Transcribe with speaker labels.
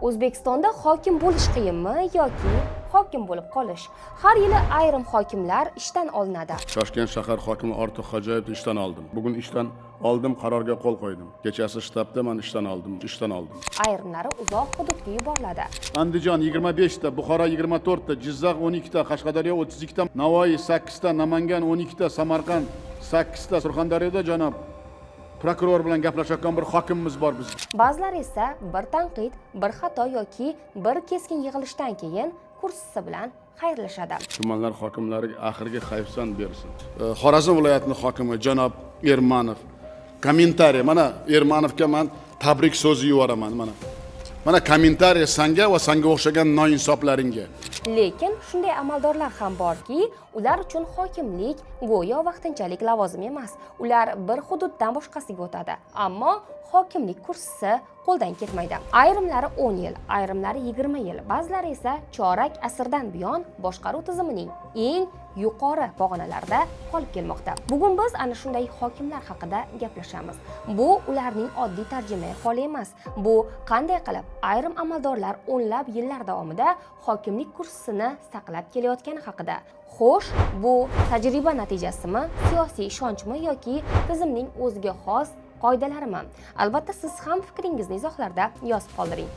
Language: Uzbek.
Speaker 1: O'zbekistonda hokim bo'lish qiyinmi yoki hokim bo'lib qolish? Har yili ayrim hokimlar ishdan olinadi.
Speaker 2: Toshkent shahar hokimi Ortiq Xo'jayevni ishdan oldim. Bugun ishdan oldim, qarorga qo'l qo'ydim. Kechasi shtabda man ishdan oldim, ishdan oldim.
Speaker 1: Ayrimlari uzoq hududga yuboriladi.
Speaker 2: Andijon 25 ta, Buxoro 24 ta, Jizzax 12 ta, Qashqadaryo 32 ta, Navoiy 8 ta, Namangan 12 ta, Samarqand 8 ta, Surxondaryoda janob prokuror bilan gaplashayotgan bir hokimimiz bor biz.
Speaker 1: Ba'zilar esa bir tanqid, bir xato yoki bir keskin yig'ilishdan keyin kursisi bilan xayrlashadi.
Speaker 2: Tumanlar hokimlariga oxirgi hayfsan bersin. Xorazm viloyatining hokimi janob Ermanov комментарий, mana Ermanovga man tabrik so'zi yuboraman mana. Mana комментарий sanga va sanga o'xshagan noinsoflaringga.
Speaker 1: Lekin shunday amaldorlar ham borki, ular uchun hokimlik go'yo vaqtinchalik lavozim emas. Ular bir hududdan boshqasiga o'tadi, ammo hokimlik kursisi qo'ldan ketmaydi. Ayrimlari 10 yil, ayrimlari 20 yil, ba'zilari esa chorak asrdan buyon boshqaruv tizimining eng yuqori pog'onalarida qolib kelmoqda. Bugun biz ana shunday hokimlar haqida gaplashamiz. Bu ularning oddiy tarjimai holi emas. Bu qanday qilib ayrim amaldorlar o'nlab yillar davomida hokimlik kursisini saqlab kelayotgani haqida. Xo'sh, bu tajriba natijasimi, siyosiy ishonchmi yoki tizimning o'ziga xos qoidalarimi? Albatta, siz ham fikringizni izohlarda yozib qoldiring.